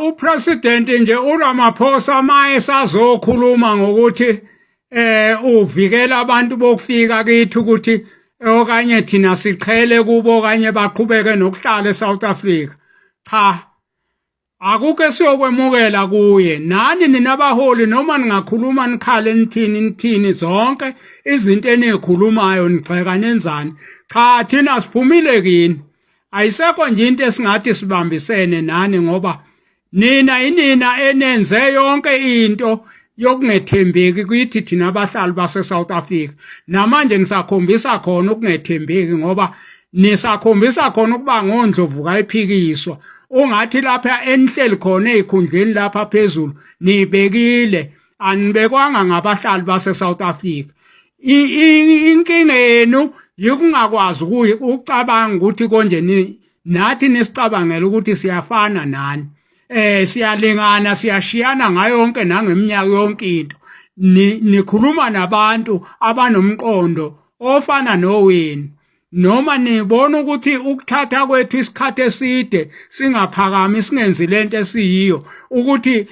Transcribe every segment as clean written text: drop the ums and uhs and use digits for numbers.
Upresident nje uRamaphosa maye sazokhuluma ngokuthi uvikela abantu bokufika kithi ukuthi okanye thina siqhele kubo okanye baqhubeke nokuhlala eSouth Africa. Cha, akukho esiyokwemukela kuye. Nani nina baholi, noma ningakhuluma nikhale nithini nithini, zonke izinto eniyikhulumayo, nigxeka nenzani, cha, thina siphumile kini. Ayisekho nje into esingathi sibambisene nani, ngoba nina inina enenze yonke into yokungethembeki kithi thina abahlali base-South Africa. Namanje nisakhombisa khona ukungethembeki, ngoba nisakhombisa khona ukuba ngondlovu kayiphikiswa. Ungathi lapha enihleli khona ey'khundleni lapha phezulu nibekile, anibekwanga ngabahlali base-South Africa. Inkinga yenu yikungakwazi ukucabanga ukuthi konje nathi nisicabangela ukuthi siyafana nani, siyalingana, siyashiyana ngayo yonke nangeminyaka yonke into. Nikhuluma nabantu abanomqondo ofana nowenu, noma nibona ukuthi ukuthatha kwethu isikhathi eside singaphakami, singenzi lento esiyiyo, ukuthi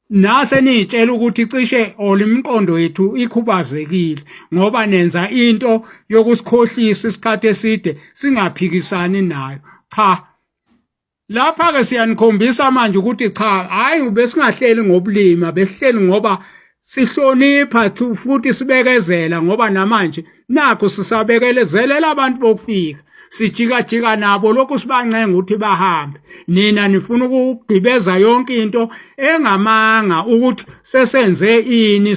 nase niyitshela ukuthi cishe all imiqondo yethu ikhubazekile, ngoba nenza into yokusikhohlisa isikhathi eside singaphikisani nayo. Cha, lapha ke siyanikhombisa manje ukuthi cha, hayi, besingahleli ngobulima, besihleli ngoba sihlonipha futhi sibekezela, ngoba namanje nakho sisabekelezelela abantu bokufika, sijikajika nabo lokhu sibancenga ukuthi bahambe. Nina nifuna ukugibeza yonke into engamanga ukuthi sesenze ini,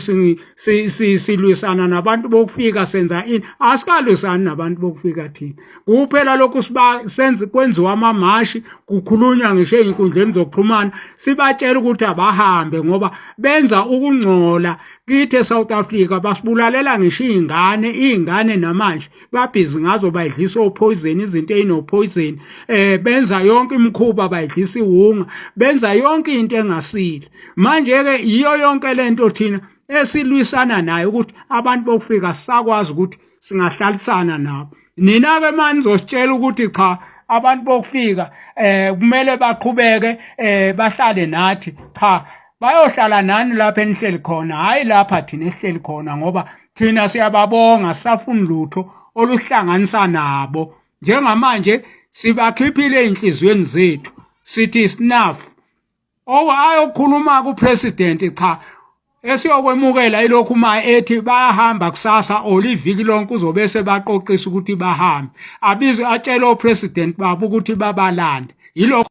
silwisana nabantu bokufika, senza ini. Asikalwisani nabantu bokufika thina. Kuphela lokhu siba senze kwenziwa amamashi, kukhulunywa ngisho ey'nkundleni zokuxhumana, sibatshela ukuthi abahambe ngoba benza ukungcola kithi eSouth Africa, basibulalela ngisho iy'ngane. Iy'ngane namanje babhizi ngazo, bayidlisa opoison, izinto ey'nopoison, benza yonke imikhuba, bayidlisa iwunga, benza yonke into engasile. Manje-ke yiyo yonke lento thina esilwisana nayo, ukuthi abantu bokufika sisakwazi ukuthi singahlalisana nabo. Nina-ke mani nizositshela ukuthi cha, abantu bokufika kumele baqhubeke bahlale nathi. Cha, bayohlala nani lapha enihleli khona, hhayi lapha thina esihleli khona, ngoba thina siyababonga, sisafuni lutho oluhlanganisa nabo. Njengamanje sibakhiphile ey'nhliziyweni zethu, sithi snuff. Ayokhuluma kupresident, cha, esiyokwemukela ilokhu uma ethi bayahamba kusasa or iviki lonke, uzobe sebaqoqisa ukuthi bahambe, abize atshele opresident babo ukuthi babalande. Yilokho.